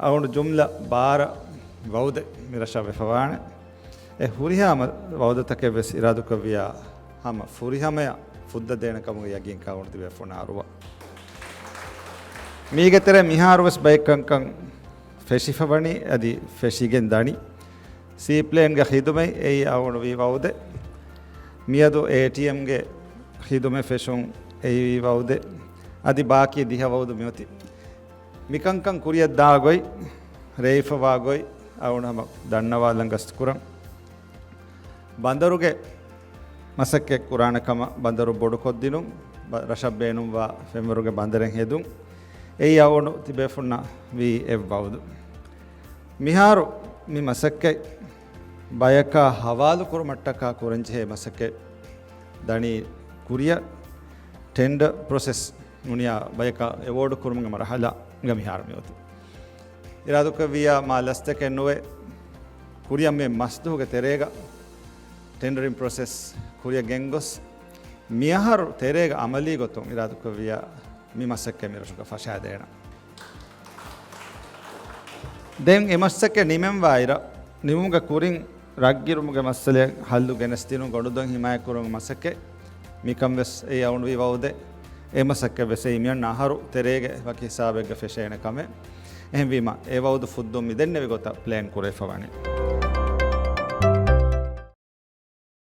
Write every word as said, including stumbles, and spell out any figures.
އަޅުގަނޑު ޖުމްލަ ބާރަ ވައުދެއް މި ރަށަށް ވެފަވާނެ. އެ ހުރިހާ މަ-، ވައުދުތަކެއް ވެސް އިރާދުކޮށްވިޔާ ހަމަ ފުރިހަމަޔަށް ފުއްދަ ދޭނެ ކަމުގެ ޔަގީންކަން އަޅުގަނޑު ތިބޭފުޅުންނަށް އަރުވާ. މީގެ ތެރޭ މިހާރު ވެސް ބައެއް ކަންކަން ފެށިފަ ވަނީ އަދި ފެށިގެން ދަނީ. ސީޕްލޭންގެ ޚިދުމަތް އެއީ އަޅުގަނޑު ވީ ވައުދެއް. މިއަދު އޭޓީއެމްގެ ޚިދުމަތް ފެށުން އެއީ ވީ ވައުދެއް. އަދި ބާކީ ދިހަ ވައުދު މިއޮތީ. މިކަންކަން ކުރިއަށް ދާ ގޮތް، ރޭވިފަވާ ގޮތް އަޅުގަނޑު ހަމަ ދަންނަވާލަން ގަސްތުކުރަން. ބަނދަރުގެ މަސައްކަތް ކުރާނެ ކަމަށް ބަނދަރު ބޮޑުކޮށްދިނުން، ބަ-، ރަށަށް ބޭނުންވާ ފެންވަރުގެ ބަނދަރެއް ހެދުން، އެއީ އަޅުގަނޑު ތިބޭފުންނަށް ވީ އެއް ވައުދު. މިހާރު މި މަސައްކަތް ބަޔަކާ ހަވާލު ކުރުމަށްޓަކާ ކުރަންޖެހޭ މަސައްކަތް ދަނީ ކުރިއަށް. ޓެންޑަރ ޕްރޮސެސް ނޫނިޔާ ބަޔަކަށް އެވޯޑް ކުރުމުގެ މަރުހަލާގަ މިހާރު މިއޮތީ. އިރާދުކޮށްވިއްޔާ މާ ލަސްތަކެއް ނުވެ، ކުރިއަށް މި މަސްދުވަހުގެ ތެރޭގަ ޓެންޑަރިން ޕްރޮސެސް ކުރިއަށް ގެންގޮސް، މިއަހަރު ތެރޭގަ އަމަލީ ގޮތުން އިރާދުކޮށްވިއްޔާ މި މަސައްކަތް މި ރަށުގަ ފަށާދޭނަން. ދެން އެ މަސައްކަތް ނިމެންވާއިރަށް، ނިމުމުގެ ކުރިން ރަށްގިރުމުގެ މައްސަލައަށް ހައްލު ގެނެސްދިނުން ގޮނޑުދޮށް ހިމާޔަތްކުރުމުގެ މަސައްކަތް މިކަން ވެސް އެއީ އަޅުގަނޑު ވީ ވައުދެއް. އެ މަސައްކަތް ވެސް އެއީ މިއޮންނަ އަހަރު ތެރޭގެ ވަކި ހިސާބެއްގަ ފެށޭނެ ކަމެއް. އެހެންވީމަ، އެ ވައުދު ފުއްދުން މި ދެންނެވި ގޮތަށް ޕްލޭން ކުރެވިފަ ވަނީ.